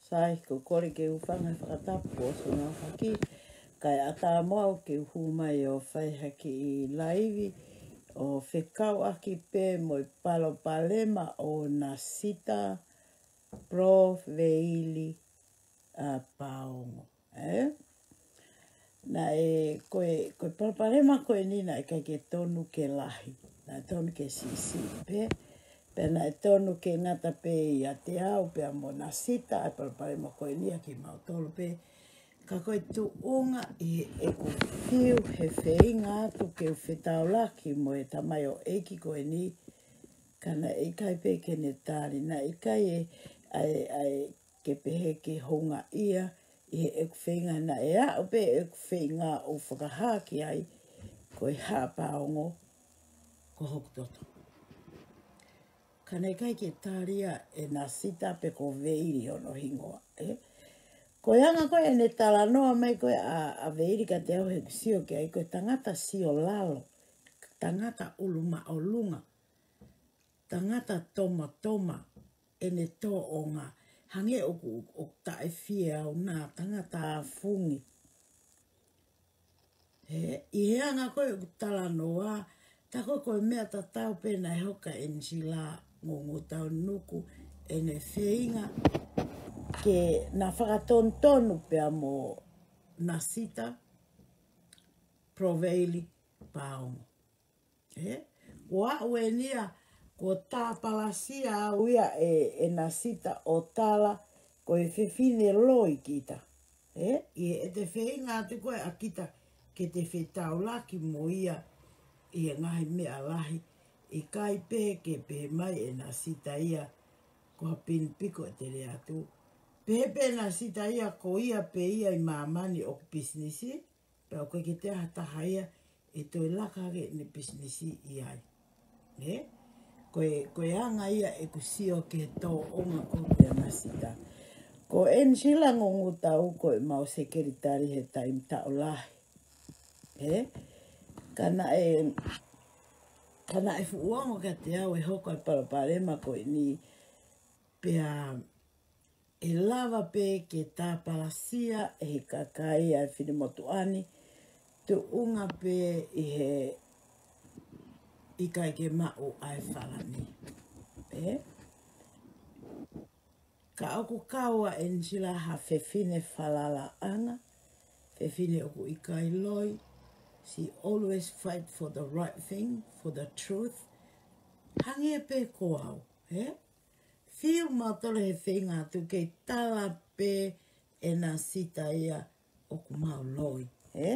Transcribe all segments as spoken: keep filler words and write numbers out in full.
Sai, ko e kole ke u hūfanga he fakatapu kuo ʻosi ngāueʻaki, kae ʻatā mo au ke u hū mai ʻo fai ha kiʻi laivi ʻo fekauʻaki pē mo e palopalema ʻo Nasita Proveili ʻa Paongo. Ē? Naʻe, ko e, ko e palopalema ko eni naʻe ʻikai ke tonu ke lahi. Naʻe tonu ke siʻisiʻi pē. Pea naʻe tonu ke ngata pē ʻiate au pea mo Nasita, ʻa e palopalema ko eni ʻa kimautolu pē. Ka ko e tuʻunga ʻi heʻeku fiu he feinga atu ke u fetaulaki mo e tamaioʻeiki ko eni, ka naʻe ʻikai pē ke ne tali, naʻe ʻikai e, ʻa e, ʻa e, ke pehē ke houngaʻia ʻi heʻeku feinga, naʻe aʻu pē ʻeku feinga ʻo fakahā ki ai, ko e Haʻa Paongo ko hoku toto. Ka naʻe ʻikai ke tali ia ʻe Nasita pe ko Veili hono hingoa, ē? Ko e anga ko ē ʻene talanoa mai ko ē ʻa, ʻa Veili kiate au heʻeku sio ki ai, ko e tangata sio lalo, tangata ʻulu māʻolunga, tangata tomatoma ʻene tōʻonga, hangē ʻoku, ʻoku taʻefieauna, tangata āfungi. He, ʻi he anga ko ē ʻoku talanoa, tā ko ē ko e meʻa tatau pē naʻe hoko kia ʻEnisila Ngongotau Nuku ʻene feinga ke na fakatonutonu pea mo Nasita Proveili Paongo. Ē? Kuo aʻu eni ia, kuo tāpalasia au ia ʻe, ʻe Nasita ʻo tala ko e fefine loi kita. Ē? ʻI heʻete feinga atu ko ē ʻa kita ke te fetaulaki mo ia ʻi he ngaahi meʻa lahi, ʻikai pē ke pehē mai ʻe Nasita ia ko ha pinipiko ʻete lea atu. Pehē pē ʻe Nasita ia ko ia pē ia ʻi māmani ʻoku pisinisi, pea ʻoku ʻikai ke toe ʻi ai ha taha ia ʻe toe laka hake ʻene pisinisi ʻi ai. Ē? Ko e, ko e anga ia ʻeku sio ki he tōʻonga ko ē kia Nasita. Ko ʻEnisila Ngongotau ko ʻemau sekelitali he taimi taʻu lahi. Ē? Ka naʻe, ka naʻe fuʻu ongo kiate au ʻe hoko ʻa e palopalema ko eni, pea ʻe lava pē ke tāpalasia ʻe he kakai ʻa e finemotuʻa ni, tuʻunga pē ʻi he ʻikai ke maʻu ʻa e falani. Ē? Ka ʻoku kau ʻa ʻEnisila ha fefine falalaʻanga, fefine ʻoku ʻikai loi, she always fight for the right thing, for the truth. Hangē pē ko au, ē? Fiu mautolu he feinga atu ke tala pē ʻe Nasita ia ʻoku mau loi, ē?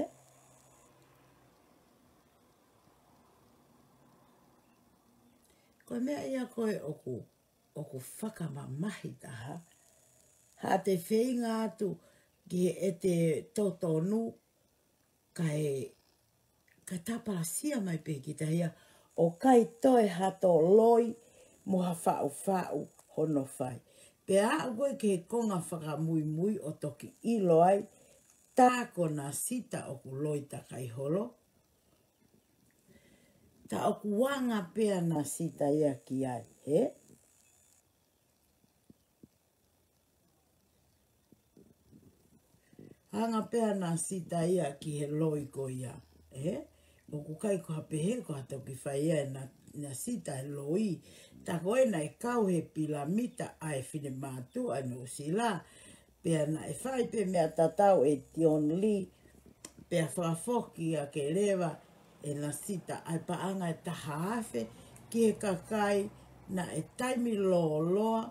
Ko e meʻa ia ko ē ʻoku, ʻoku fakamamahi taha, haʻate feinga atu ki heʻete totonu, kae, kae tāpalasia mai pē kita ia, ʻo ʻikai toe ha tō loi mo ha faʻufaʻu hono fai. Pea aʻu ko ē ki he konga fakamuimui ʻo toki ʻilo ai, tā ko Nasita ʻoku loi takai holo, tā ʻoku anga pē ʻa Nasita ia ki ai, ē? Anga pē ʻa Nasita ia ki he loi ko ia, ē? ʻOku ʻikai ko ha pehē ko ha toki fai ia ʻe Na-, Nasita e loi. Tā ko ē naʻe kau he pilamita ʻa e finemātuʻa ʻi Nuʻusila, pea naʻe fai pē meʻa tatau ʻe Dion Lee, pea fakafoki ʻa ke leva ʻe Nasita ʻa e paʻanga ʻe taha afe ki he kakai naʻe taimi lōloa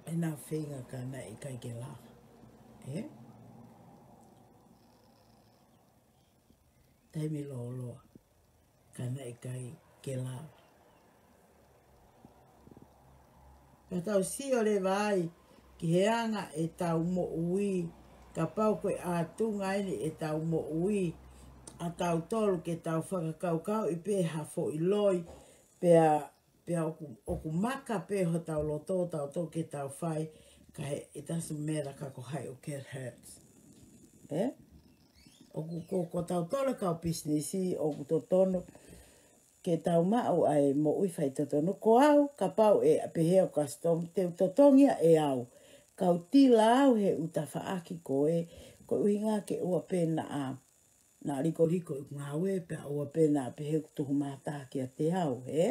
ʻenau feinga ka naʻe ʻikai ke lava. Ē? Taimi lōloa ka naʻe ʻikai ke lava. Ka tau sio leva ai ki he anga ʻetau moʻui, kapau ko e ʻātunga eni ʻetau moʻui, ʻa tautolu ke tau fakakaukauʻi pē ha foʻi loi, pea pea ʻoku, ʻoku maka pē hotau loto, tautolu ke tau fai, ka he, it doesn't matter ka ko hai ʻoku hurts. Ē? ʻOku ko, ko tautolu kau pisinisi, ʻoku totonu ke tau maʻu ʻa e moʻui faitotonu. Ko au, kapau ʻe pehē ʻa e customer, te u totongi ia ʻe au. Kau tila au he ʻū tafaʻaki ko ē, ko e ʻuhinga ke ʻoua pē naʻa, naʻa likoliko ʻeku ngāue pea ʻoua pē naʻa pehē ʻoku tuhu mātā kiate au, ē?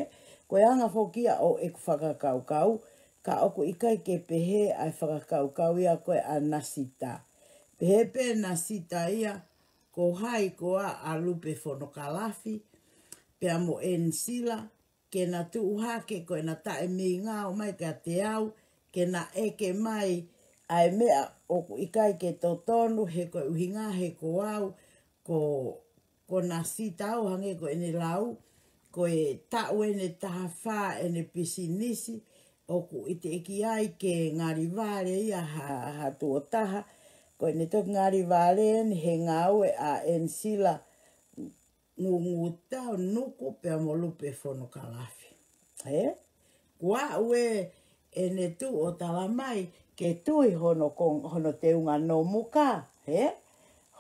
Ko e anga foki ia ʻo ʻeku fakakaukau, ka ʻoku ʻikai ke pehē ʻa e fakakaukau ia ko ē ʻa Nasita. Pehē pē Nasita ia, ko hai koā ʻa Lupe Fonokalafi, pea mo ʻEnisila, ke na tuʻu hake ko ʻena taʻemingao mai kiate au, ke na ʻeke mai ʻa e meʻa ʻoku ʻikai ke totonu, he ko e ʻuhinga he ko au, ko, ko Nasita ʻo hangē ko ʻene lau, ko e taʻu ʻeni ʻe taha fā ʻene pisinisi, ʻoku ʻiteʻeki ai ke ngali vale ia ha, ha tuʻo taha, ko ʻene toki ngali vale ʻeni he ngāue ʻa ʻEnisila, Ngungutau Nuku pea mo Lupe Fonokalafi. Ē? Kuo aʻu ē ʻene tuʻu ʻo tala mai ke tui hono kong-, hono teunga nomuka, ē?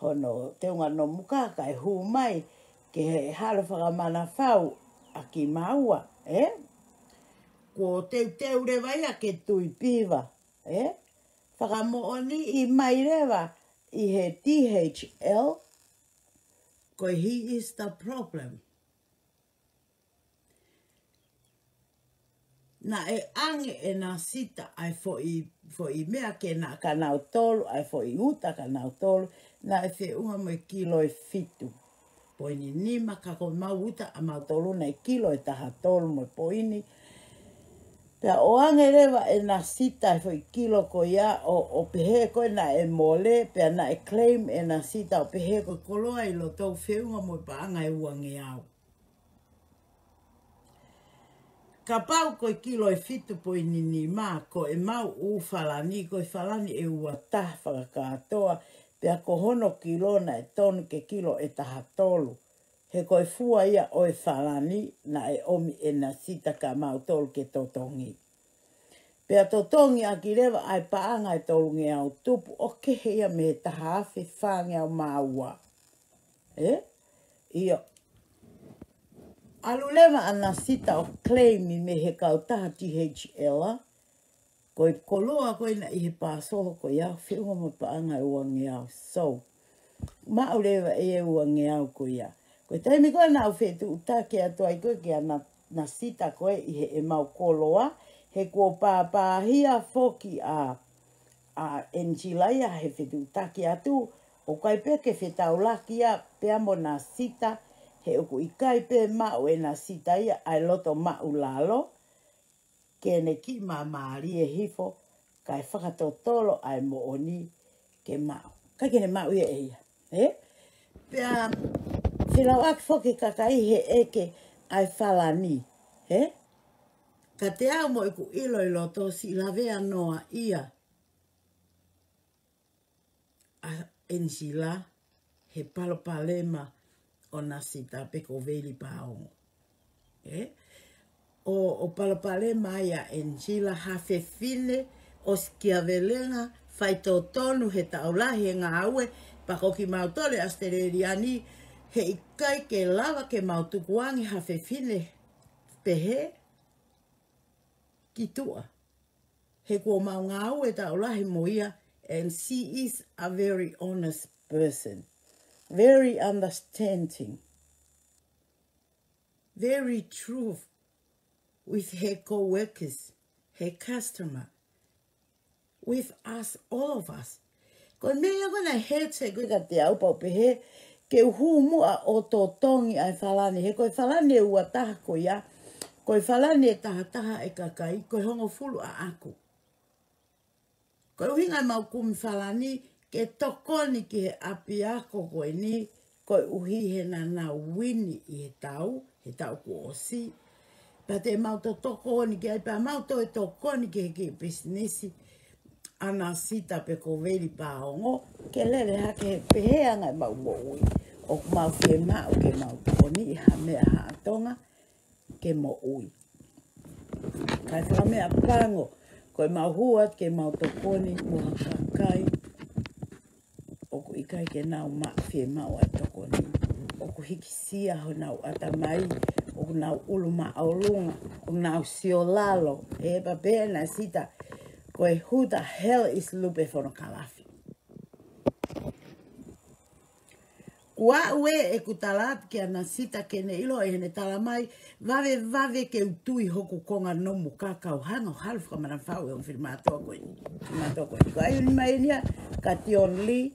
Hono teunga nomuka kae hū mai ke halo fakamanafau ʻa kimaua, ē? Kuo teuteu leva ia ke tui piva, ē? Fakamoʻoniʻi mai leva ʻi he D H L, ko e he is the problem. Naʻe ʻange ʻe Nasita ʻa e foʻi, foʻi meʻa ke naʻa ka nautolu, ʻa e foʻi uta ka nautolu, naʻe feʻunga mo e kilo ʻe fitu poini nima, ka ko ʻemau uta ʻamautolu naʻe kilo ʻe taha tolu mo e poini. Pea ʻoange leva ʻe Nasita e foʻi kilo ko ia ʻo, ʻo pehē ko ē naʻe mole, pea naʻe claim ʻe Nasita ʻo pehē ko e koloa ʻi loto feʻunga mo e paʻanga ʻe uangeau. Kapau ko e kilo ʻe fitu poini nima, ko ʻemau ʻū falani, ko e falani ʻe ua taha fakakātoa, pea ko hono kilo naʻe tonu ke kilo ʻe taha tolu. He ko e fua ia ʻo e falani naʻe ʻomi ʻe Nasita kia mautolu ke totongi. Pea totongi ʻaki leva ʻa e paʻanga ʻe tolungeau tupu ʻo kehe ia mei he taha afe fāngeau mā ua. Ē? ʻIo. ʻAlu leva ʻa Nasita ʻo claim mei he kautaha D H L, ko e koloa ko ē naʻe ʻi he pāsolo ko ia, feʻunga mo e paʻanga ʻe uangeau. So, maʻu leva ʻe ia e uangeau ko ia. Ko e taimi ko ē naʻa ku fetuʻutaki atu ai ko ē kia Na-, Nasita ko ē ʻi heʻemau koloa, he kuo pāpāhia foki ʻa, ʻa ʻEnisila ia he fetuʻutaki atu, ʻoku ʻikai pē ke fetaulaki ia pea mo Nasita, he ʻoku ʻikai pē maʻu ʻe Nasita ia ʻa e loto maʻulalo, ke ne kiʻi māmālie hifo, kae fakatotolo ʻa e moʻoni ke maʻu. ʻIkai ke ne maʻu ia ʻe ia, ē? Pea felauʻaki foki kakai he ʻeke ʻa e falani, ē? Ka te au mo ʻeku ʻilo ʻi loto siʻi lavea noa ia ʻa ʻEnisila he palopalema ʻo Nasita pe ko Veli Paongo. Ē? ʻO, ʻo palopalema ai ʻa ʻEnisila ha fefine ʻo sikiavelenga faitotonu he taʻu lahi he ngāue, pea ko kimautolu ʻAositelēlia ni, he ʻikai ke lava ke mau tukuange ha fefine pehē ki tuʻa. He kuo mau ngāue taʻu lahi mo ia, and she is a very honest person. Very understanding. Very true with her co-workers, her customer, with us, all of us. Ko e meʻa ia ko ē naʻe hētese ko ē kiate au pea u pehē, ke u hū muʻa ʻo totongi ʻa e falani. He ko e falani ʻe ua taha ko ia, ko e falani ʻe taha taha ʻe kakai, ko e hongofulu ʻaʻaku. Ko e ʻuhinga ʻemau kumi falani ke tokoni ki he ʻapiako ko eni, koeʻuhi he naʻa nau uini ʻi he taʻu, he taʻu kuo ʻosi. Pea te mau toe tokoni ki ai, pea mau toe tokoni ki he kiʻi pisinisi ʻa Nasita pe ko Veli Paongo, ke lele hake he pehē ʻa e ngaahi ʻemau moʻui. ʻOku mau fiemaʻu ke mau tokoniʻi ha meʻa ʻa Tonga ke moʻui. Kae fakameʻapango, ko ʻemau hū atu ke mau tokoni mo ha kakai ʻoku ʻikai ke nau maʻu fiemaʻu ʻa e tokoni. ʻOku hikisia honau ʻatamai, ʻo ʻoku nau ʻulu māʻolunga, ʻoku nau siolalo, ē, pea pehē ʻe Nasita, ko e who the hell is Lupe Fonokalafi? Kuo aʻu ē ʻeku tala atu kia Nasita ke ne ʻilo ʻi heʻene tala mai, vave, vave ke u tui hoku konga nomuka, kau hanga ʻo halo fakamanafau ʻi hono filimātuʻa ko eni. Filimātuʻa ko eni. Ko ai uni mai eni ia, ka Tion Lee,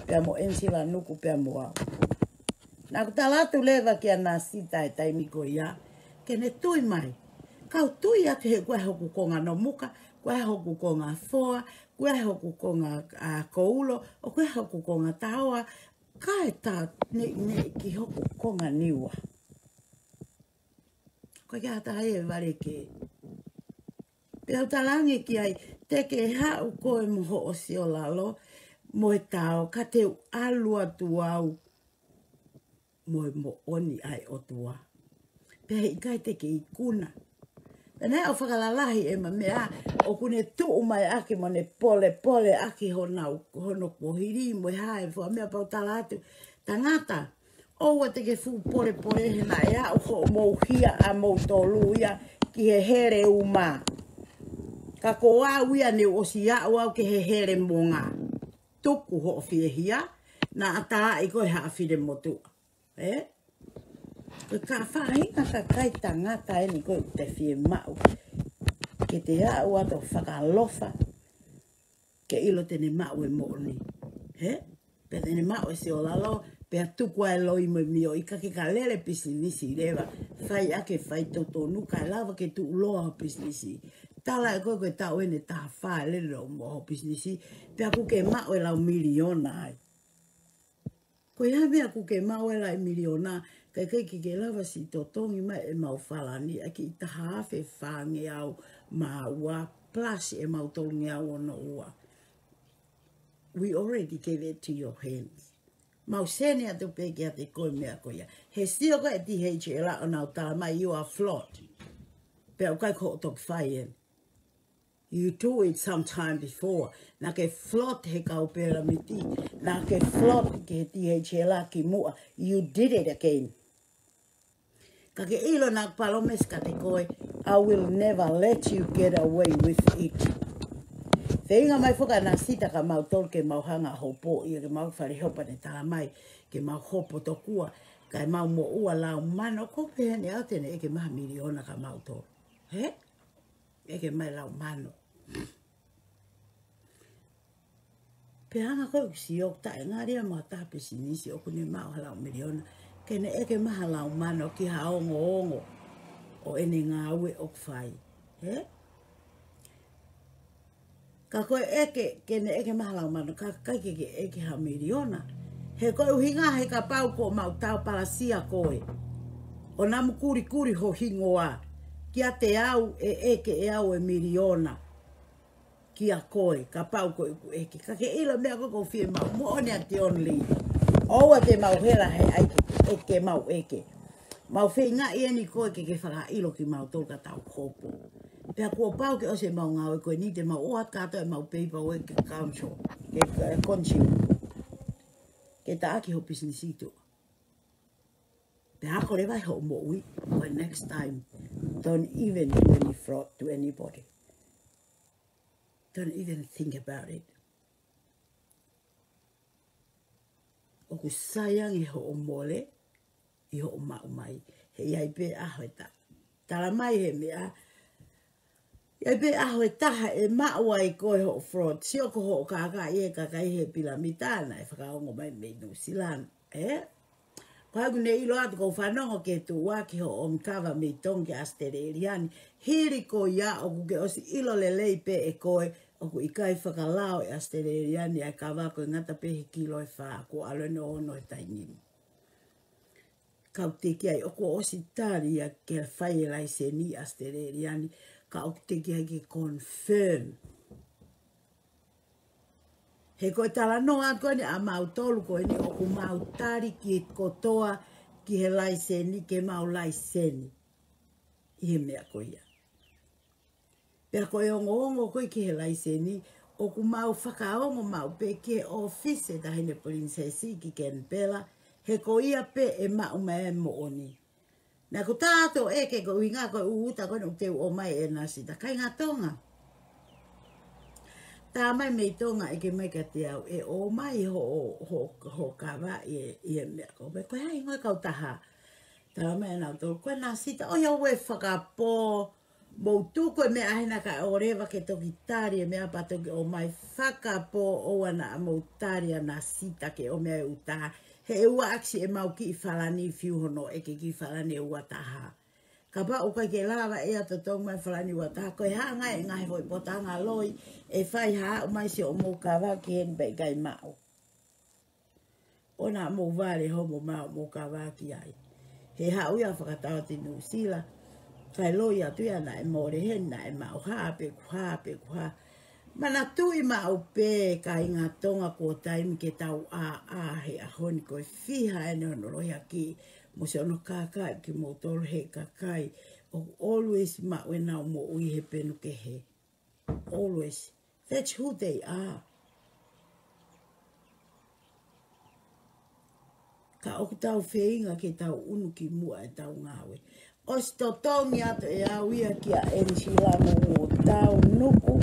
pea mo ʻEnisila Nuku, pea mo au. Naʻa ku tala atu leva kia Nasita he taimi ko ia, ke ne tui mai. Kau tui atu he ko e hoku konga nomuka, ko e hoku konga foa, ko e hoku konga, a, koulo, ʻo ko e hoku konga taoa, kae tā neʻineʻi ki hoku konga niua. Ko e kiʻi taha ē vale ke. Pea u tala ange ki ai, te ke haʻu koe mo hoʻo siolalo, mo e tao, ka te u ʻalu atu au mo e moʻoni ʻa e ʻOtua. Pea heʻikai te ke ikuna. Pea naʻe ʻo fakalalahi ʻema meʻa, ʻoku ne tuʻu mai ʻaki mo ne polepole ʻaki honau, hono kuohili mo e hā e fua meʻa pea u tala atu. Tangata, ʻoua te ke fuʻu polepole he naʻe aʻu hoʻomou hia ʻamoutolu ia ki he hele uma. Ka ko au ia ne u ʻosi aʻu au ki he hele monga. Tuku hoʻo fiehia, naʻa taaʻi koe ʻe haʻa finemotuʻa. Ē? Ko e ka faʻahinga kakai tangata eni ko ē te fiemaʻu ke te aʻu atu ʻo fakaalofa ke ʻilo te ne maʻu e moʻoni. Ē? Pea te ne maʻu e siolalo, pea tuku ai e loi mo e mioʻi, ka ke ka lele pisinisi leva, fai ʻaki e faitotonu, kae lava ke tuʻuloa ho pisinisi. Tala ʻe koe ko e taʻu eni ʻe taha fā e lele ʻo mo ho pisinisi, pea ʻoku ke maʻu e lau miliona ai. Ko e hā e meʻa ʻoku ke maʻu ai e lau miliona, kae ʻikai ke ke lava siʻi totongi mai ʻemau falani, ʻa e kiʻi taha afe fāngeau mā ua plus ʻemau tolungeau ono ua. We already gave it to your hands. Mau send atu pē kiate koe e meʻa ko ia. He sio ko ē ʻa e T H L ʻo nau tala mai you are fraud. Pea ʻoku ʻikai ko hoʻo toki fai eni. You do it sometime before. Naʻa ke fraud he kau pelamiti. Naʻa ke fraud ki he T H L ki muʻa. You did it again. Ka ke ʻilo naʻa ku palōmesi kiate koe, I will never let you get away with it. Feinga mai foki ʻa Nasita kia mautolu ke mau hanga ʻo hopo ia ke mau fale hopa ne tala mai, ke mau hopo tokua, kae mau moʻua lau mano, ko pehē ni au te ne ʻeke mai ha miliona kia mautolu. Hē? ʻEke mai lau mano. Pea hanga ko ē ʻo sio taʻengalia mo ha taha pisinisi ʻoku ne maʻu ha lau miliona. Ke ne ʻeke mai ha lau mano ki ha ongoongo ʻo ʻene ngāue ʻoku fai. Hē? Ka ko e ʻeke, ke ne ʻeke mai ha lau mano, ka ʻikai ke ke ʻeke ha miliona. He ko e ʻuhinga he kapau kuo mau tau palasia koe. ʻO namu kulikuli ho hingoa. Kiate au ʻe ʻeke ʻe au e miliona. Kia koe, kapau ko ʻeku ʻeke. Ka ke ʻilo e meʻa ko ē ʻoku ou fiemaʻu, moʻoni ʻa Tion Lee. ʻOua te mau hela he ʻai ke ʻeke mau ʻeke. Mau feingaʻi eni koe ke ke fakaʻilo kimautolu ka tau hopo. Pea kuo pau ke ʻosi ʻemau ngāue ko eni te mau ʻoatu kātoa ʻemau paperwork ki he council, ki he, eh, consumer. Ke taʻaki ho pisinisi tuʻa. Pea ako leva ʻi hoʻo moʻui, ko e next time, don't even do any fraud to anybody. Don't even think about it. ʻOku sai ange hoʻo mole ʻi hoʻo maʻu mai. He ʻi ai pē ʻaho ʻe taha. Tala mai he meʻa, ʻi ai pē ʻaho ʻe taha ʻe maʻu ai koe hoʻo fraud. Sio ko hoʻo kākā ʻi he kakai he pilamita naʻe fakaongo mai mei Nuʻusila ni. Ē? Ko au ʻoku ne ʻilo atu ʻoku ou fanongo ki he tuʻuaki hoʻo ʻomi kava mei Tonga ki ʻAositelēlia ni. Hili ko ia ʻoku ke ʻosi ʻilo lelei pē ʻe koe ʻoku ʻikai fakalao ʻe ʻAositelēlia ni ʻa e kava ko e ngata pē he kilo ʻe fā, kuo ʻalu ʻene ono he taimi ni. Kau teki ai ʻoku ʻosi tali ia ke fai e laiseni ʻAositelēlia ni, ka ʻoku teki ai ke confirm. He ko e talanoa atu ko eni ʻa mautolu ko eni ʻoku mau tali ki he kotoa ki he laiseni ke mau laiseni. ʻI he meʻa ko ia. Pea ko e ongoongo ko ē ki he laiseni, ʻoku mau fakaongo maʻu pē ki he ʻōfisi ʻa e Taʻahine Pilinisesi ki Kenipela, he ko ia pē ʻe maʻu mai e moʻoni. Naʻa ku tā atu ʻo ʻeke ko e ʻuhinga ko e ʻū uta ko ē naʻa ku teu ʻomai ʻe Nasita. Kāinga Tonga. Tā mai mei Tonga ʻeke mai kiate au ʻe ʻomai hoʻo, hoʻo, hoʻo kava ʻi he, ʻi he meʻa ko ē. Ko e hā e hingoa e kautaha? Tā mai ʻe nautolu ko e Nasita. ʻOiauē fakapō. Mou tuku e meʻa hena kae ʻoleva ke toki tali e meʻa pea toki ʻomai fakapō ʻoua naʻa mou tali ʻa Nasita ke ʻomai e uta. He ʻoua ʻaʻaku siʻi ʻemau kiʻi falani fiu hono ʻeke kiʻi falani ʻe ua taha. Kapau ʻoku ʻikai ke lava ʻe ia totongi mai falani ua taha. Ko e hanga e ngaahi foʻi potanga loi ʻe fai haʻu mai siʻomou kava ki heni pea ʻikai maʻu. ʻO naʻa mou vale homo mau mou kava ki ai. He haʻu ia fakatau atu ʻi Nuʻusila. Kae loi atu ia naʻe mole heni naʻe maʻu hā pe ku hā pe ku hā. Manatuʻi maʻu pē kāinga Tonga kuo taimi ke tau ʻā ʻā he ʻaho ni ko e fiha ʻene hono lohiakiʻi mo siʻono kākaaʻi kimoutolu he kakai ʻoku always maʻu ʻenau moʻui he penu kehe. Always. That's who they are. Ka ʻoku tau feinga ke tau ʻunu ki muʻa ʻetau ngāue. ʻOsi totongi atu ʻe au ia kia Enisila mo Taunuku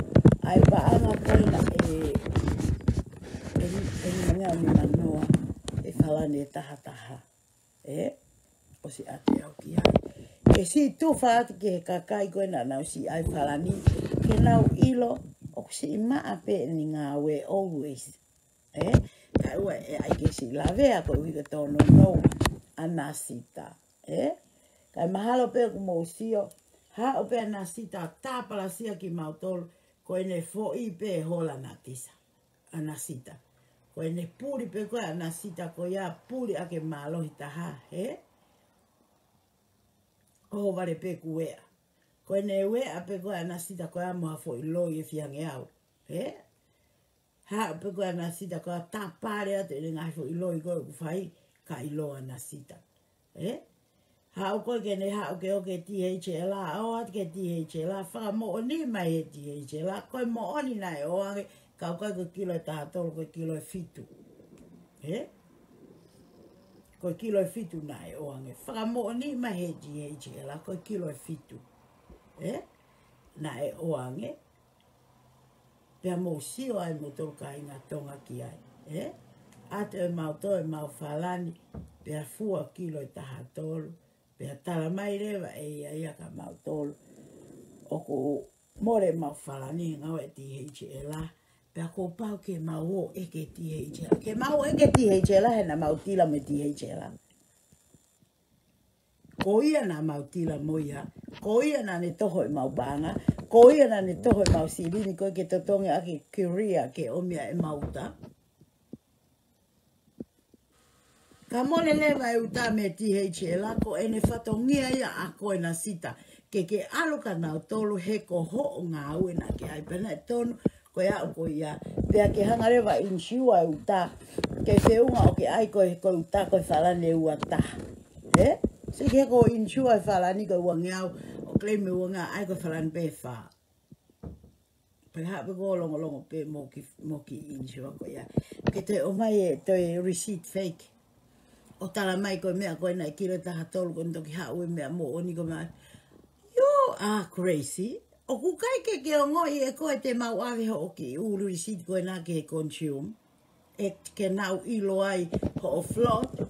ʻa e paʻanga ko ena ʻe, ʻe, ʻe, ʻe, ʻe, ʻe, ʻe, ʻe, ʻe, ʻe, ʻe, ʻe, ʻe, ʻOsi ʻatu ʻe au ki ai. Ke siʻi tufa atu ki he kakai ko ē naʻa nau siʻi ʻai falani, ke nau ʻilo ʻoku siʻi maʻa pē ʻene ngāue always. Ē? Kae ʻoua ʻe ʻai ke siʻi lavea koeʻuhi ko e tōnounou ʻa Nasita. Ē? Kae mahalo pē ʻoku mou sio, haʻu pē ʻa Nasita tāpalasia kimautolu, ko ʻene foʻi pē hola natisa. ʻA Nasita. Ko ʻene puli pē ko ē ʻa Nasita ko ia puli ʻaki e mālohi taha, ē? ʻOhovale pē kuo ueʻa. Ko ʻene ueʻa pē ko ē ʻa Nasita ko ia mo ha foʻi loi ʻe fiha ngeau, ē? Haʻu pē ko ē ʻa Nasita ko ia tāpale atu ʻene ngaahi foʻi loi ko ē ʻoku fai, ka ʻiloa ʻa Nasita. Ē? Haʻu ko ē ke ne haʻu ke ō ki he T H L, ō atu ki he T H L, fakamoʻoni mai he T H L, ko e moʻoni naʻe ʻoange, ka ʻoku ʻikai ko e kilo ʻe taha tolu, ko e kilo ʻe fitu. Ē? Ko e kilo ʻe fitu naʻe ʻoange. Fakamoʻoni mai he T H L, ko e kilo ʻe fitu. Ē? Naʻe ʻoange. Pea mou sio ai moutolu kāinga Tonga ki ai, ē? ʻAtu ʻemau tō ʻemau falani, pea fua kilo ʻe taha tolu, pea tala mai leva ʻe ia ia kia mautolu ʻoku mole ʻemau falani he ngāue ʻa e T H L, pea kuo pau ke mau ō ʻeke T H L. Ke mau ō ʻeke T H L he naʻa mau tila mo e T H L. Ko ia naʻa mau tila mo ia, ko ia naʻa ne toho ʻemau paʻanga, ko ia naʻa ne toho ʻemau silini ko ē ke totongi ʻaki e career ke ʻomi ʻa ʻemau uta. Ka mole leva e uta mei he T H L, ko ʻene fatongia ia ʻa koe Nasita, ke ke ʻalu kia nautolu he ko hoʻo ngāue naʻa ke ʻai pē naʻe tonu, ko e aʻu ko ia, pea ke hanga leva ʻo insure e uta, ke feʻunga ʻo ke ʻai ko e, ko e uta ko e falani ʻe ua taha. Ē? Sio ki he ko e insure e falani ko e ua ngeau, ʻo claim e ua ngeau, ʻai ko e falani pē ʻe fā. Pea haʻu pē ko e longolongo pē mo e kiʻi, mo e kiʻi insure ko ia. Ke toe ʻomai e toe receipt fake. ʻO tala mai ko e meʻa ko ē naʻe kilo ʻe taha tolu ko ē naʻe toki haʻu e meʻa moʻoni ko e meʻa. You are crazy. ʻOku ʻikai ke ke ongoʻi ʻe koe te mau ʻave hoʻo kiʻi ʻū receipt ko ena ki he consume. ʻE ke nau ʻilo ai hoʻo fraud.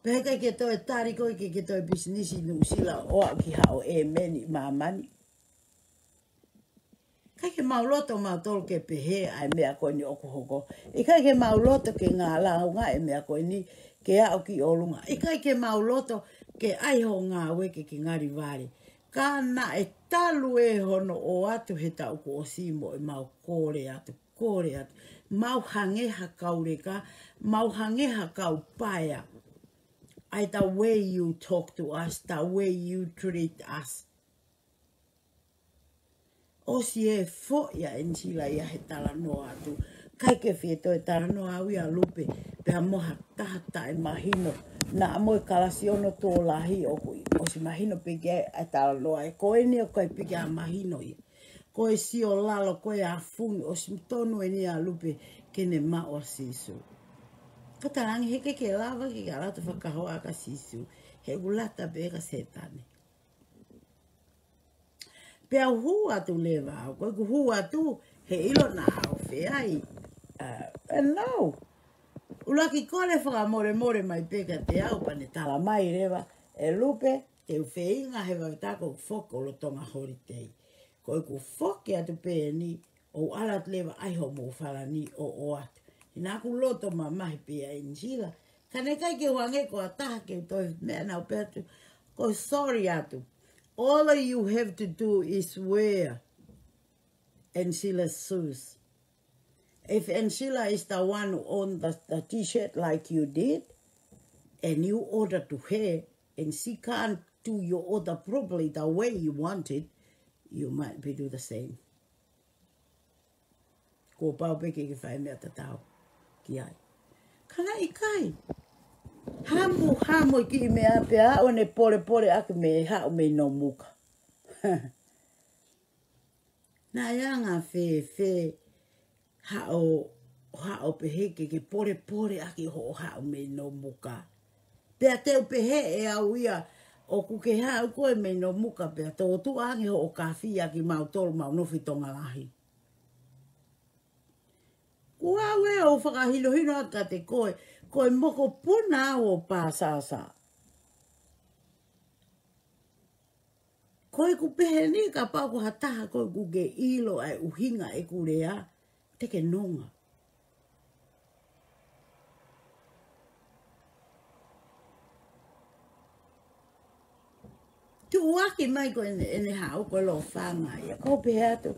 Pea ʻikai ke toe tali koe ke ke toe business ʻi Nuʻusila ʻo aʻu ki haʻo ʻēmeni ʻi māmani. ʻIkai ke mau loto mautolu ke pehē ʻa e meʻa ko eni ʻoku hoko. ʻIkai ke mau loto ke ngālaunga e meʻa ko eni ke aʻu ki ʻolunga. ʻIkai ke mau loto ke ʻai hoʻo ngāue ke ke ngali vale. Ka naʻe talu ē hono ʻoatu he taʻu kuo ʻosi mo ʻemau kole atu, kole atu. Mau hangē ha kau leka, mau hangē ha kau paea. ʻAi the way you talk to us, the way you treat us. ʻOsi e foʻi ʻa Enisila ia he talanoa atu. ʻIkai ke fie toe talanoa au ia Lupe, pea mo ha taha taʻemahino. Naʻa mo e kalasi ono tuʻo lahi ʻoku ʻi, ʻosi mahino pē ki ai ʻa e talanoa ē. Ko eni ʻoku ʻikai pē ke mahino ia. Ko e sio lalo, ko e afungi, ʻosi tonu eni ʻa Lupe ke ne maʻu ʻa Sīsū. Ka talaange he ʻikai ke lava ke ke ʻalu atu ʻo fakahoa kia Sīsū. He ʻoku lata pē ka Sētane. Pea u hū atu leva au, ko ʻeku hū atu, he ʻilo naʻa ʻoku ou fie ai. Uh, and no. ʻUluaki kole fakamolemole mai pē kiate au pea ne tala mai leva, ʻe Lupe, te u feinga he vave tā ko ʻeku foki ʻo lolotonga holiday. Ko ʻeku foki atu pē eni, ʻo u ʻalu atu leva ai hoʻomou falani ʻo ʻoatu. He naʻa ku loto mamahi pē ʻa ʻEnisila. Ka naʻe ʻikai ke u hangē ko ha taha ke u toe meʻa naʻa ku pehē atu, ko e sorry atu. All you have to do is wear ʻEnisila's shoes. If ʻEnisila is the one who own the, the t-shirt like you did, and you order to her, and she can't do your order properly the way you want it, you might be do the same. Kuo pau pē ke ke fai meʻa tatau ki ai. Ka naʻe ʻikai. Hamu, hamu e kiʻi meʻa pea ʻo ne polepole ʻaki mei haʻu mei Nomuka. Naʻe anga fēfē haʻo, haʻo pehē ke ke polepole ʻaki hoʻo haʻu mei Nomuka. Pea te u pehē ʻe au ia ʻoku ke haʻu koe mei Nomuka pea tōtuʻa ange hoʻo kafi ʻaki mautolu mau nofo ʻi Tonga Lahi. Ko au ē ʻoku fakahinohino atu kiate koe, ko e mokopuna au ʻo Pāsasa. Ko ʻeku pehē ni kapau ko ha taha ko ʻeku ke ʻilo ʻa e ʻuhinga ʻeku lea, te ke nonga. Tuʻuaki mai ko ʻene, ʻene haʻu ko e Lofanga ia. Ko u pehē atu,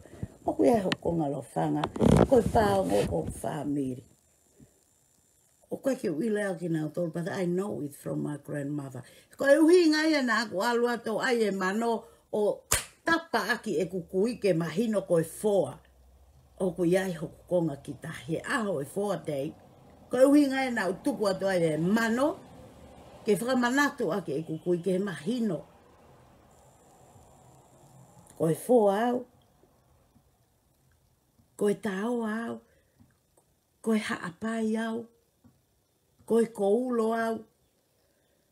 ʻoku ʻi ai hoku konga Lofanga, ko e paongo ko hoku fāmili. ʻOku ʻikai ke u ʻilo ʻe au kinautolu, but I know it from my grandmother. Ko e ʻuhinga ia naʻa ku ʻalu atu ʻai e mano ʻo tapa ʻaki ʻeku kui ke mahino ko e foa. ʻOku ʻi ai hoku konga ki tahi he ʻaho e foa tei. Ko e ʻuhinga ia naʻa ku tuku atu ai e mano ke fakamanatu ʻaki ʻeku kui ke mahino. Ko e foa au. Ko e taoa au. Ko e haʻapai au, ko e koulo au,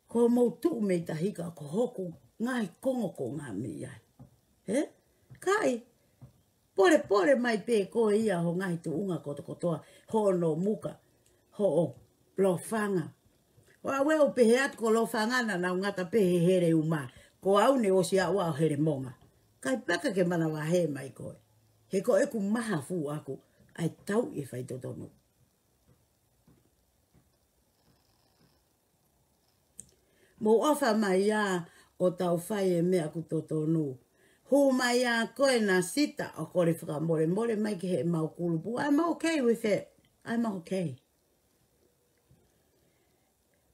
ko mou tuʻu mei tahi ka ko hoku ngaahi kongokonga mei ai. He? Kai, polepole mai pē koe ia ho ngaahi tuʻunga kotokotoa, hoʻo Nomuka, hoʻo Lofanga. ʻO au ē ʻoku pehē atu ko Lofanga naʻa nau ngata pē he hele uma, ko au ne ʻosi aʻu ʻo hele monga. Kai paka ke manavahē mai koe. He ko ʻeku mahafu ʻaku, ʻai tau e faitotonu. Mou ʻofa mai ia ʻo tau fai e meʻa ʻoku totonu. Hū mai ia ko e Nasita ʻo kole fakamolemole mai ki heʻemau kulupu. I'm okay with it. I'm okay.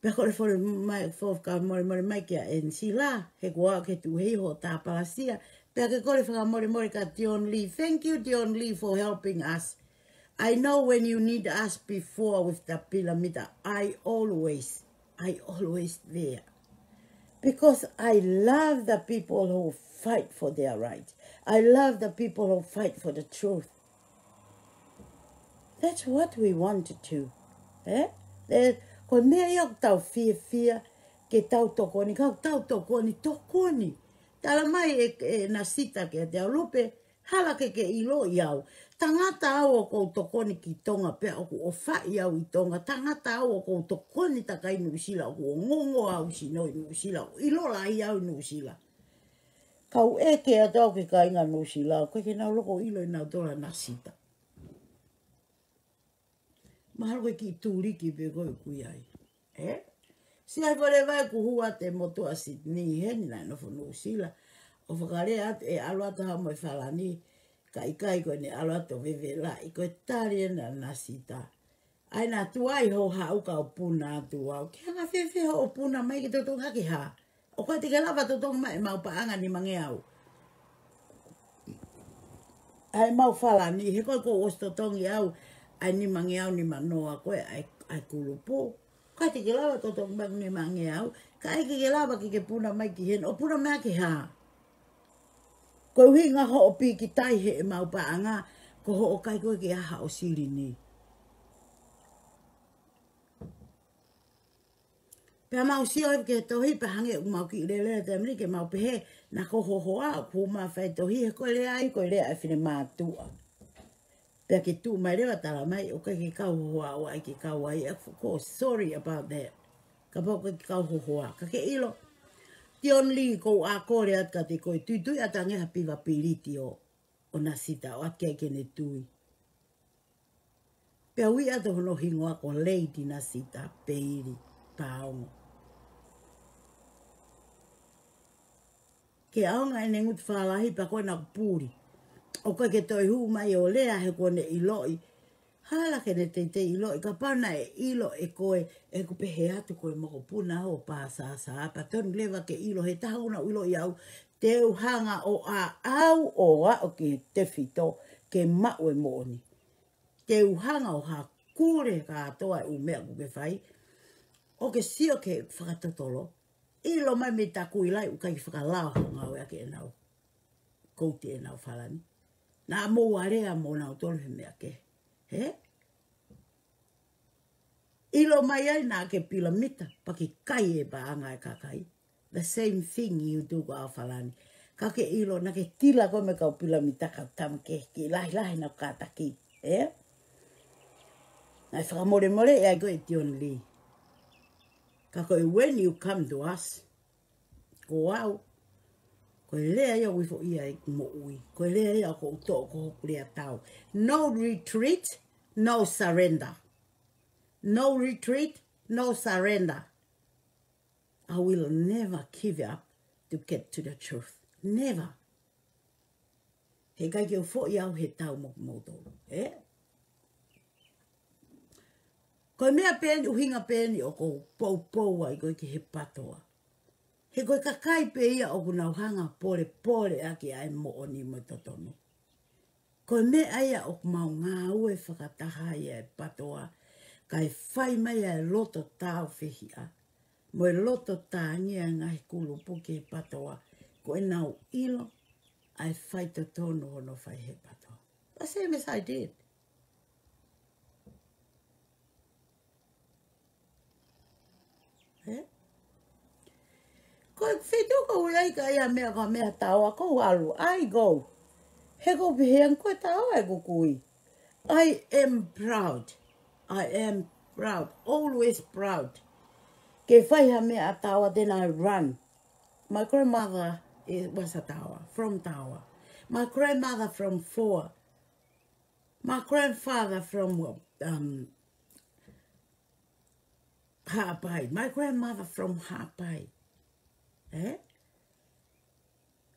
Pea kole fole mai, fo fakamolemole mai kia ʻEnisila, he kuo ke tuʻu hei ho tāpalasia. Pea ke kole fakamolemole kia Dion Lee. Thank you, Dion Lee, for helping us. I know when you need us before with the pilamita, I always, I always there. Because I love the people who fight for their rights. I love the people who fight for the truth. That's what we want to do. Eh? Eh, ko e meʻa ia ʻoku tau fiefia ke tau tokoni, ka ʻoku tau tokoni, tokoni. Tala mai e, e Nasita kiate au, Lupe, hala ke ke ʻiloʻi au. Tangata au ʻoku ou tokoni ki Tonga pea ʻoku ʻofaʻi au ʻi Tonga. Tangata au ʻoku ou tokoni takai Nuʻusila, ʻoku ongoongo au sino ʻi Nuʻusila, ʻoku ʻilo lahi au ʻi Nuʻusila. Kau ʻeke atu au ki he kāinga Nuʻusila, ʻoku ʻikai ke nau loko ʻilo ʻe nautolu ʻa Nasita. Mahalo ko e kiʻi tuliki pē ko ē ʻoku ʻi ai. Ē? Sai fale vai kuo hū atu e motuʻa Sydney heni naʻe nofo Nuʻusila. ʻO fakalea atu ʻe ʻalu atu ha mo e falani. Ka ʻikai ko ʻene ʻalu atu ʻo vevelaʻi ko e tali ena ʻa Nasita. ʻAi naʻa tuai hoʻo haʻu kau puna atu au. Ke hanga fēfē hoʻo puna mai ke totongi ke hā? ʻOku ʻikai te ke lava totongi mai ʻemau paʻanga nimangeau. ʻAi mau falani, he ko e kuo ʻosi totongi au, ʻai nimangeau nimanoa ko ē, ʻai, ʻai kulupu. ʻIkai te ke lava totongi mai nimangeau, ka ʻikai ke ke lava ke ke puna mai ki heni, ʻo puna mai ke hā? Ko e ʻuhinga hoʻo pīkitai heʻemau paʻanga, ko hoʻo ʻikai ko ē ke ʻai haʻo silini. Pea mau sio ki he tohi, pea hangē ʻoku mau kiʻi lele ʻa e taimi ni ke mau pehē, naʻa ko ho hoa, ʻoku ma fai tohi, he ko e lea ia, ko e lea ʻa e finemātuʻa. Pea ke tuʻu mai leva tala mai, ʻoku ʻikai ke kau ho hoa, ʻoku ʻikai ke kau ai, of course, sorry about that. Kapau ʻoku ʻikai ke kau ho hoa, ka ke ʻilo. Tion Lee, ʻoku ou kole atu kiate koe, tuitui atu ange ha piva piliti ʻo, ʻo Nasita, ʻoatu ki ai ke ne tui. Pea ui atu hono hingoa ko Lady Nasita Peili Paongo. Ke ʻaonga ʻene ngutu fālahi pea ko ena puli. ʻOku ʻikai ke toe hū mai ʻo lea he kuo ne ʻiloʻi. Hala ke ne teitei ʻiloʻi, kapau naʻe ʻilo ʻe koe, ʻeku pehē atu ko e mokopuna ʻo Pāsasa, pea tonu leva ke ʻilo he taha ʻoku na ʻiloʻi au, te u hanga ʻo aʻau ʻo aʻu ki he tefito ke maʻu e moʻoni. Te u hanga ʻo hakule kātoa e ʻū meʻa ʻoku ke fai. ʻO ke sio ki he fakatotolo. ʻIlo mai mei Takuila ʻoku ʻikai fakalao ha ngāue ʻaki ʻenau kouti ʻenau falani. Naʻa mou alea mo nautolu he meʻa kehe. He? ʻIlo mai ai naʻa ke pilamita, pea ke kai e paʻanga e kakai. The same thing you do ko ʻAofalani. Ka ke ʻilo naʻa ke tila koe mo e kau pilamita kau tama kehe, kiʻi lahilahi ʻenau kātaki. Ē? Naʻe fakamolemole ia ʻe koe ʻe Tion Lee. Ka ko e when you come to us, ko au, ko e lea ia ʻoku ou foʻi ai moʻui. Ko e lea ia ʻoku ou toʻo ko hoku lea tau. No retreat, no surrender. No retreat, no surrender. I will never give up to get to the truth. Never. He ʻikai ke u foʻi au he tau mo kimoutolu. Ē? Ko e meʻa pē eni, ʻuhinga pē eni ʻoku ou poupou ai koe ki he PTOA. He ko e kakai pē ia ʻoku nau hanga polepole ʻaki ʻa e moʻoni mo e totonu. Ko e meʻa ia ʻoku mau ngāue fakataha ai e PTOA, kae fai mai ʻa e loto tāufehiʻa mo e loto tāngia e ngaahi kulupu ki he PTOA, ko ʻenau ʻilo ʻa e faitotonu hono fai he PTOA. The same as I did. Ē? Ko e feituʻu ʻoku ou ʻi ai ka ʻi ai ha meʻa, ko ha meʻa taoa, ʻoku ou ʻalu, I go. He ʻoku ou pehē ange ko e taoa ʻeku kui. I am proud. I am proud. Always proud. Ke fai ha meʻa taoa, then I run. My grandmother is, was a taoa, from Taoa. My grandmother from Foa. My grandfather from, um, Haʻapai. My grandmother from Haʻapai. Ē?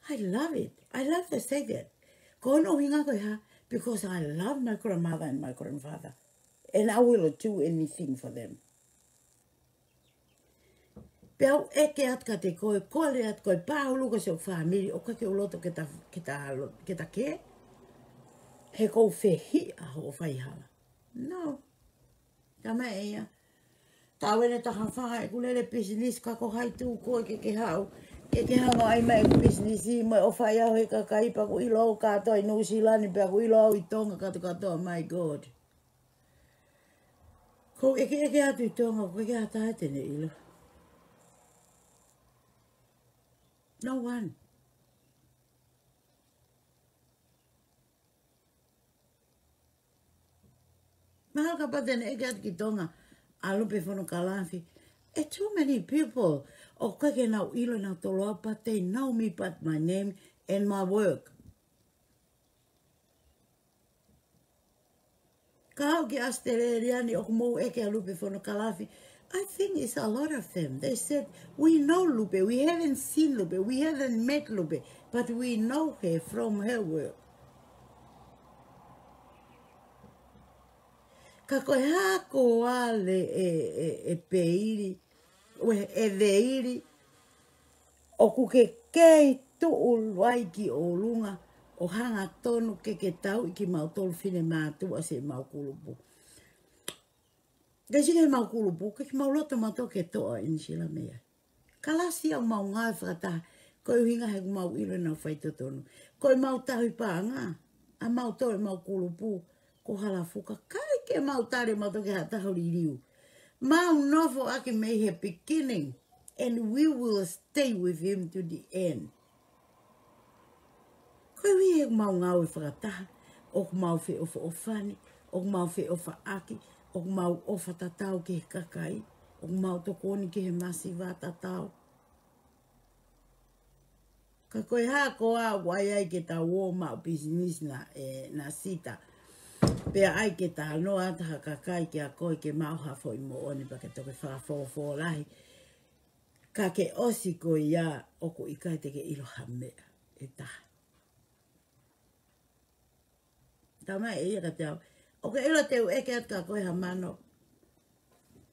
I love it. I love to say that. Ko hono ʻuhinga ko e hā, because I love my grandmother and my grandfather. And I will do anything for them. Pea u ʻeke atu kiate koe, kole atu koe, pāulu ko siʻo fāmili, ʻoku ʻikai ke u loto ke ta, ke ta lo-, ke ta kē. He ʻoku ou fehiʻa hoʻo faihala. No. Tama e ia. Tau ene taha fā, ʻeku lele business ka ko hai tu koe ke ke haʻu. Ke ke hanga ai mai ʻeku business mo e ʻofa ia he kakai pea ʻoku ʻilo au kātoa ʻi Nuʻusila ni pea ʻoku ʻilo au ʻi Tonga kātoa kātoa, my God. ʻOku ou ʻekeʻeke atu ʻi Tonga, ʻoku ʻikai ke ʻi ai ha taha te ne ʻilo. No one. Mahalo kapau te ne ʻeke atu ki Tonga, ʻa Lupe Fonokalafi. E too many people. ʻOku ʻikai ke nau ʻilo nautolu au, but they know me, but my name and my work. Ka aʻu ki ʻAositelēlia ni ʻoku mou ʻeke ʻa Lupe Fonokalafi. I think it's a lot of them. They said, "We know Lupe. We haven't seen Lupe. We haven't met Lupe. But we know her from her work." Ka ko e hā ko ā leva e, e, e Peili, ʻo e, e Veili, ʻoku ke kei tuʻu ai ki ʻolunga, ʻo hangatonu ke ke tauʻi kimautolu finemātuʻa siʻemau kulupu. Ke siʻi ke mau kulupu, ke ke mau loto mautolu ke toʻo ʻa ʻInisila mei ai. Kalasi ʻoku mau ngāue fakataha, ko e ʻuhinga he ʻoku mau ʻilo ʻenau faitotonu. Ko ʻemau tauhi paʻanga, ʻa mautolu ʻemau kulupu, ko Halafuka, ʻikai ke mau tali mautolu ki ha taha ʻo liliu. Mau nofo ʻaki mei he beginning, and we will stay with him to the end. Ko e ʻuhi he ʻoku mau ngāue fakataha, ʻoku mau feʻofoʻofani, ʻoku mau feʻofaʻaki, ʻoku mau ʻofa tatau ki he kakai, ʻoku mau tokoni ki he masiva tatau. Ka ko e hā koā ʻoku ʻai ai ke ta ō maʻu pisinisi na, ē, Nasita. Pea ʻai ke ta noa atu ha kakai kia koe ke maʻu ha foʻi moʻoni pea ke toki fakafōfō lahi. Ka ke ʻosi ko ia ʻoku ʻikai te ke ʻilo ha meʻa ʻe taha. Talamai ʻe ia kiate au, ʻoku ke ʻilo te u ʻeke atu kia koe ha mano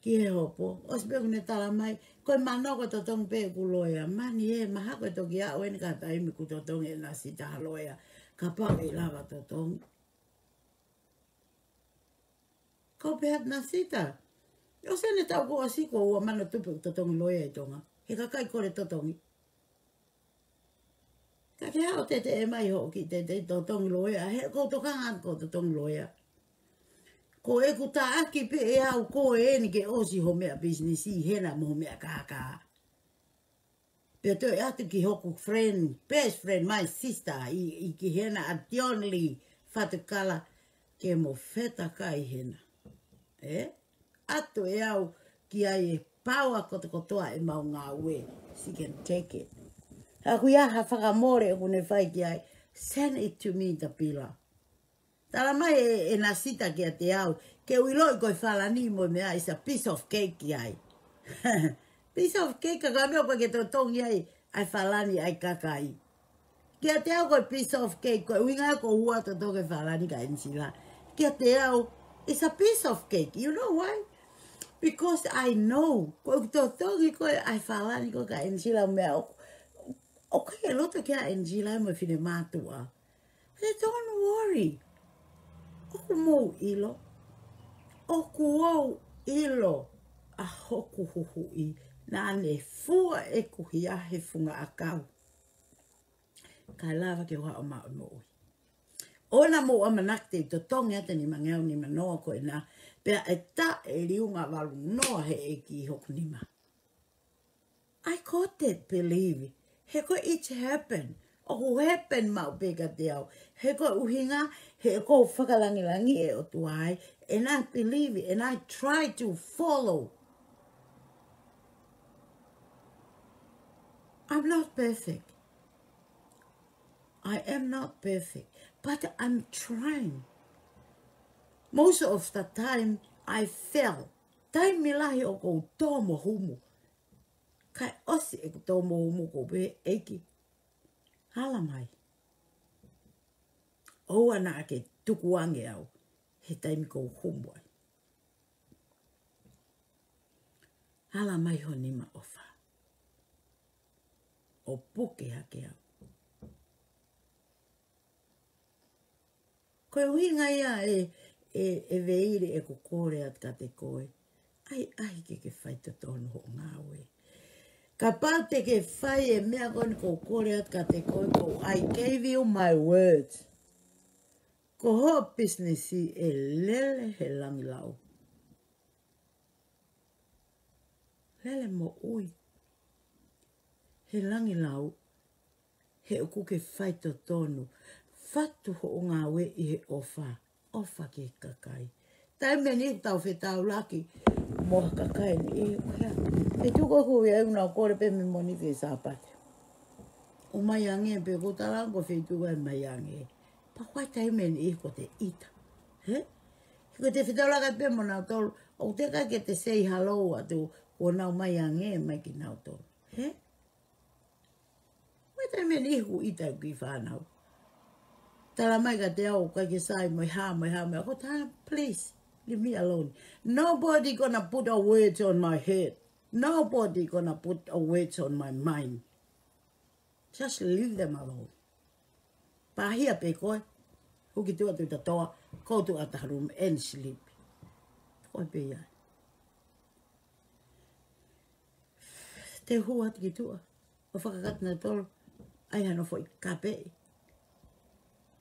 ki he hopo. ʻOsi pē ʻoku ne talamai, ko e mano ko e totongi pē ʻeku loea. Mani ē, mahalo ko e toki aʻu eni ki ha taimi ʻoku totongi ʻe Nasita ha loea. Kapau ʻe lava totongi. Kau pehē atu Nasita, ʻosi eni e taʻu kuo ʻosi ko e ua mano tupu ʻeku totongi loea ʻi Tonga. He kakai kole totongi. Ka ke haʻu ʻo teteʻe mai hoʻo kiʻi teteʻe totongi loea, he ʻoku ou tokanga atu ki hoʻo totongi loea. Ko ʻeku taʻaki pē ʻe au koe eni ke ʻosi hoʻo meʻa pisinisi ʻi hena mo hoʻo meʻa kākā. Pea toe ʻatu ki hoku friend, best friend, my sister, ʻi, ʻi ki hena ʻa Dion Lee Fatukala ke mo fetakai hena. Ē? ʻAtu ʻe au ki ai e paoa kotokotoa ʻemau ngāue. She can take it. Ka ʻoku ʻi ai ha fakamole ʻoku ne fai ki ai, send it to me, Tapila. Talamai ʻe, ʻe Nasita kiate au, ke u ʻiloʻi ko e falani mo e meʻa is a piece of cake ki ai. Piece of cake ka ko e meʻa ʻoku ke totongi ai, ʻa e falani ʻa e kakai. Kiate au ko e piece of cake, ko e ʻuhinga ko e ua totongi e falani kia ʻEnisila. Kiate au, it's a piece of cake. You know why? Because I know, ko e totongi ko ē ʻa e falani ko ē kia ʻEnisila meʻa ʻoku, ʻoku ke loto kia ʻEnisila mo e finemātuʻa. They don't worry. ʻOku mou ʻilo. ʻOku ou ʻilo ʻa hoku huhuʻi. Naʻa ne fua ʻeku hia he funga ʻakau. Kae lava ke u haʻu ʻo maʻu e moʻui. ʻOua naʻa mou ʻamanaki te u totongi atu e nimangeau nimanoa ko ena, pea ʻe taʻe liunga valu noa he ʻEiki ʻi hoku nima. I got that belief. He ko e it happen. ʻOku happen maʻu pē kiate au. He ko e ʻuhinga, he ʻoku ou fakalangilangiʻi e ʻOtua ai. And I believe it, and I try to follow. I'm not perfect. I am not perfect, but I'm trying. Most of the time, I fail. Taimi lahi ʻoku ou tō mo humu. Kae ʻosi ʻeku tō mo humu ʻoku ou pehē, ʻEiki, hala mai. ʻOua naʻa ke tukuange au he taimi ʻoku ou humu ai. Hala mai ho nima ʻofa ʻo puke hake au. Ko e ʻuhinga ia ʻe, ʻe, ʻe Veili ʻeku kole atu kiate koe. ʻAi, ʻai ke ke fai totonu hoʻo ngāue. Kapau te ke fai e meʻa ko eni ʻoku ou kole atu kiate koe, ko I gave you my word. Ko hoʻo pisinisi ʻe lele he langilau. Lele moʻui he langilau, he ʻoku ke fai totonu. Fatu hoʻo ngāue ʻi he ʻofa, ʻofa ki he kakai. Taimi ʻe niʻihi ʻoku tau fetaulaki mo ha kakai ʻe niʻihi, ʻoku hea. Feituʻu ko ē ʻoku ʻi ai ʻoku nau kole pē mei Mōnite ki Sāpate. ʻO mai ange pē ʻoku ou tala ange ko e feituʻu ʻe mai ange. Pea ko e taimi ʻe niʻihi ʻoku te ʻita. Hē? He ko e te fetaulaki pē mo nautolu, ʻoku teʻeki ke te say hello atu, kuo nau mai ange mai kia nautolu. Hē? Ko e taimi ʻe niʻihi ʻoku ʻita ʻeku kiʻi fānau. Talamai kiate au ʻoku ʻikai ke sai mo e hā, mo e hā, mo e hā, ko e taha, please, leave me alone. Nobody gonna put a weight on my head. Nobody gonna put a weight on my mind. Just leave them alone. Pāhia pē koe, huki tuʻa atu ʻi ta toa, go to other room and sleep. Ko e pē ia. Te u hū atu ki tuʻa ʻo fakakata nautolu, ʻai hano foʻi kapeʻi.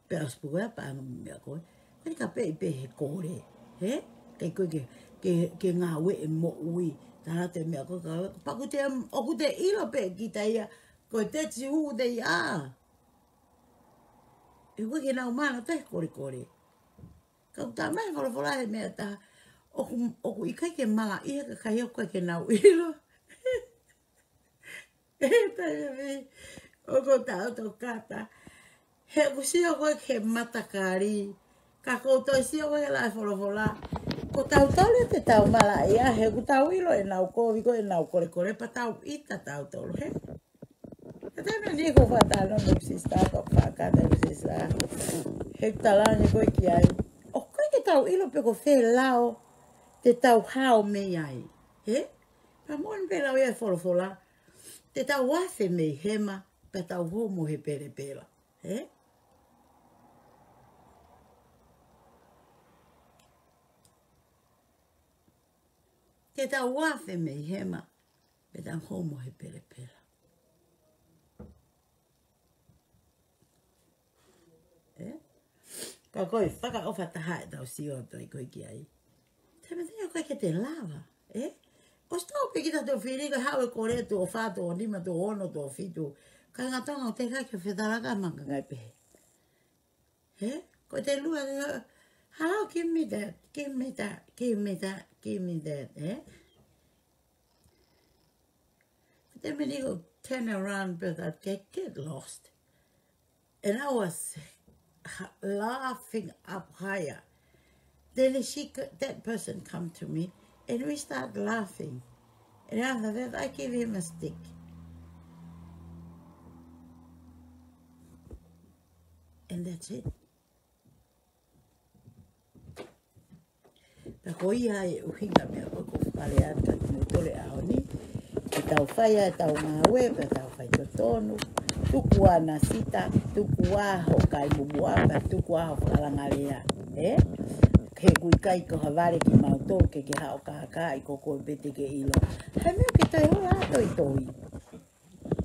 Pea ʻosi pē ko ē pea ʻange meʻa ko ē. Ko e kapeʻi pē he kole, hē? Kae ʻikai ke, ke, ke ngāue e moʻui. Tala te meʻa ko ka, pea ʻoku te, ʻoku te ʻilo pē kita ia, ko e te tihu te ia. ʻE ʻikai ke nau mana te kolekole. Ka ʻoku talamai ʻe he folofola he meʻa ʻe taha, ʻoku, ʻoku ʻikai ke malaʻia e kakai ʻoku ʻikai ke nau ʻilo. ʻE taimi ʻoku tau tokata. He ʻoku sio koe ki he matakali. Ka ʻoku tau sio koe ki he lau ʻa e folofola. Ko tautolu te tau malaʻia, he ʻoku tau ʻilo ʻenau kovi ko ē ʻenau kolekole pea tau ʻita tautolu, hē? Ka taimi ni ko e fakatalanoa mo e sisitā, ko e fakakata mo e sisitā. He ʻoku talaange ko ē ki ai. ʻOku ʻikai ke tau ʻilo pe ko fē lao te tau hao mei ai. Hē? Pea moʻoni pē lau ia ʻa e folofola. Te tau afe mei hema, pea tau homo he pelepela. Hē? Te tau afe mei hema, pea tau homo he pelepela. Ē? Ka ko e fakaʻofa taha ʻe tau sio atu ai ko ē ki ai. Te me te ʻikai ke te lava, ē? ʻOsi tau pē kita tau fili ka haʻu e kole tuʻo fā, tuʻo nima, tuʻo ono, tuʻo fitu. Kāinga Tonga ʻoku teʻeki ke fetalanoaʻaki maka ngai pē. Hē? Ko te lua, hello, give me that, give me that, give me that, give me that, ē? Then when you turn around, but that get, get lost. And I was h-, laughing up higher. Then she, c-, that person come to me, and we start laughing. And after that, I give him a stick. And that's it. Pea ko ia e ʻuhinga meʻa ko ē ʻoku ou fakalea atu kiate kimoutolu he ʻaho ni, ke tau fai ʻetau ngāue, pea tau fai totonu, tuku ā Nasita, tuku ā hoʻo kai muʻa, pea tuku ā hoʻo fakalanga lea, ē? He ʻoku ʻikai ko ha vale kimautolu ke ke haʻu ʻo kākaaʻi ko koe pē te ke ʻilo. Hā e meʻa ʻoku ke toe hola ʻo toitoi?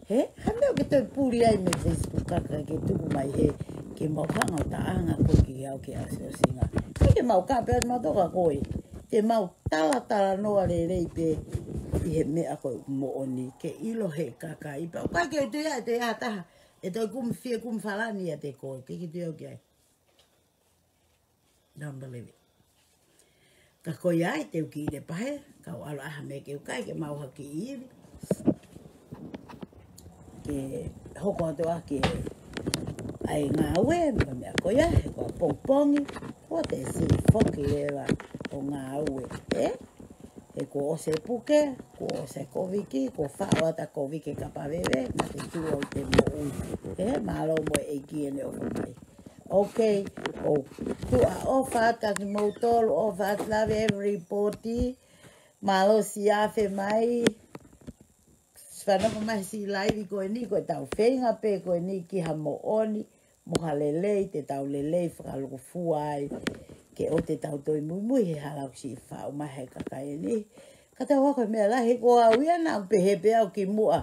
Hē? Hā e meʻa ʻoku ke toe puli ai mei he Facebook ka ke tuku mai hē ke mau hanga ʻo taʻanga koe ke aʻu ki he ʻosiʻosinga. ʻIkai ke mau kape atu mautolu ka ko e te mau talatalanoa lelei pē ʻi he meʻa ko ē ʻoku moʻoni ke ʻilo ʻe he kakai. Pea ʻoku ʻikai ke u tui ʻe toe ʻi ai ha taha ʻe toe kumi fie kumi falani ʻiate koe, ʻikai ke u tui au ki ai. Don't believe it. Ka ko ia ai te u kiʻi lepa hē, ka u ʻalu ʻaha mei he ʻukai ke mau haki ivi. Ke hoko atu ʻaki ʻa e ngāue, mo e meʻa ko ia, he ko e pongipongi, ko e te siʻi foki leva ʻo ngāue, ē? He kuo ʻosi e puke, kuo ʻosi e koviki, kuo faʻo atu e koviki kapaveve, naʻa te tuʻu ʻo te moʻui. Ē, mālō mo e ʻEiki ʻene ʻofa mai. Okay, ʻo tuʻa ʻofa atu kiate kimoutolu, ʻofa atu, love everybody. Mālō siʻi afe mai. Fanongo mai he siʻi laivi ko eni, ko ʻetau feinga pē ko eni ki ha moʻoni, mo ha lelei, te tau lelei fakalūkufua ai, ke ʻoua te tau toe muimui he hala ʻoku siʻi faʻu mai he kakai eni. Ka tau ako e meʻa lahi, ko au ia naʻa ku pehē pē au kimuʻa.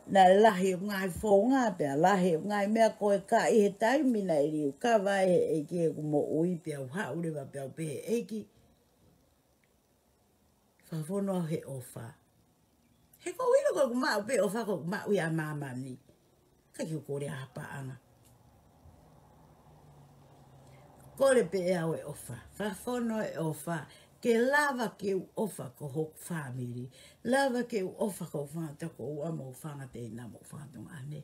Naʻe lahi ʻeku ngaahi founga, pea lahi ʻeku ngaahi meʻa ko e ka ʻi he taimi naʻe liliu kava ai ʻe he ʻEiki ʻeku moʻui, pea u haʻu leva pea u pehē, ʻEiki, fakafonu au he ʻofa. He ʻoku ou ʻilo ko ʻeku maʻu pē ʻofa ko ʻeku maʻu ia ʻa māmani. ʻIkai ke u kole ha paʻanga. Kole pē ʻe au e ʻofa. Fakafonu e ʻofa. Ke lava ke u ʻofa ki hoku fāmili. Lava ke u ʻofa ki hoku fanga tokoua mo hoku fanga teina mo hoku fanga tuongaʻane.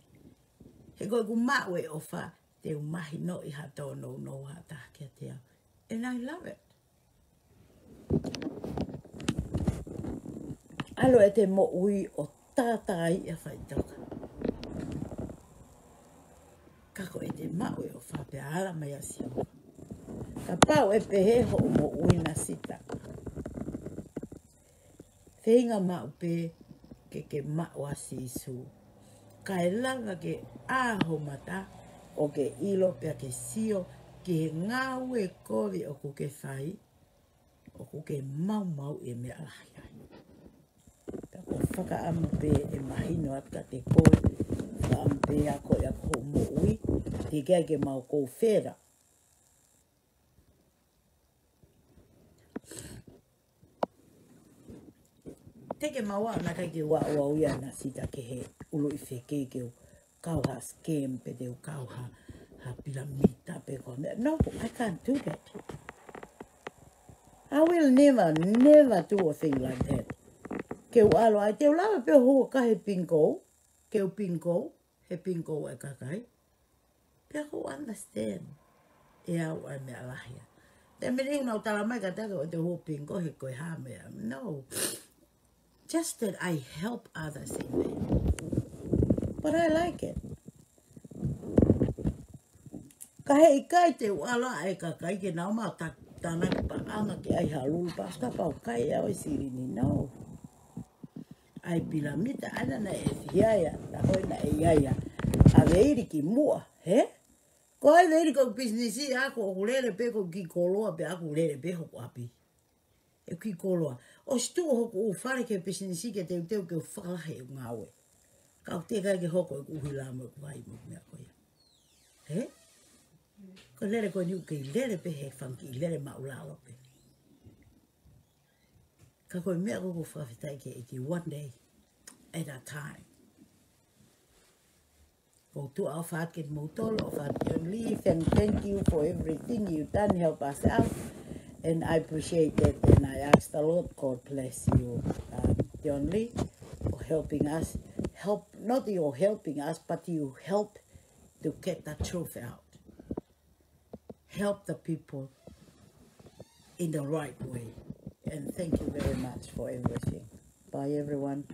He ko ʻeku maʻu e ʻofa, te u mahinoʻi ha tōnounou ha taha kiate au. And I love it. ʻAlu ʻete moʻui ʻo tātā ia faʻitoka. Ka ko ʻete maʻu e ʻofa pea ala mai ʻa Sihova. Kapau ʻe pehē hoʻo moʻui Nasita, feinga maʻu pē ke ke maʻu ʻa Sīsū. Kae lava ke ʻā ho mata ʻo ke ʻilo pea ke sio ki he ngāue kovi ʻoku ke fai, ʻoku ke maumauʻi e meʻa lahi ai. Pea ko e fakaʻamu pē ʻe mahino atu kiate koe, fakaʻamu pē ʻa koe ʻa hoʻo moʻui, teʻeki ai ke mau kou fera. Te ke maua ana kai ke ua ua uia na sita ke he ulu i feke ke u kau ha scam pe te u kau ha, ha pilamita pe ko ha meʻa. No, I can't do that. I will never, never do a thing like that. Ke u ʻalu ai, te u lava pē ʻo hū ʻo kai he bingo, ke u bingo, he bingo e kakai. Pea ko u understand ʻe au ʻa e meʻa lahi ia. Te meni nau tala mai ka taka ʻo te hū bingo he ko e hā meʻa. No. Just that I help others in there. But I like it. Ka heʻikai te u ʻalu ʻa e kakai ke nau ma ta-, tānaki paʻanga ke ʻai ha lulu pasi kapau kai au e silini. No. ʻAi pilamita, ʻana na e fiaia, na hoi na e iaia. ʻA veili ki muʻa, he? Ko ai veili ko business ʻaku ʻoku lele pē ko ki koloa pē ʻaku lele pē hoku ʻapi. E ki koloa. ʻOsi tuʻu hoku ʻū fale ke business ke teuteu ke u fakalahi e ngāue. Ka u te kai ke hoko e kuhi lā mo e kuhai mo e meʻa ko ia. He? Ko lele ko niu kei lele pē he fanga kiʻi lele maʻulalo pē. Ka ko e meʻa ko ʻoku fakafetaʻi ki he ʻEiki one day at a time. Ko tu au fat ke mo tolo, fat ke li, thank, thank you for everything you done, help us out. And I appreciate that, and I ask the Lord, God bless you, um, John Lee, for helping us. Help, not you helping us, but you help to get the truth out. Help the people in the right way. And thank you very much for everything. Bye, everyone.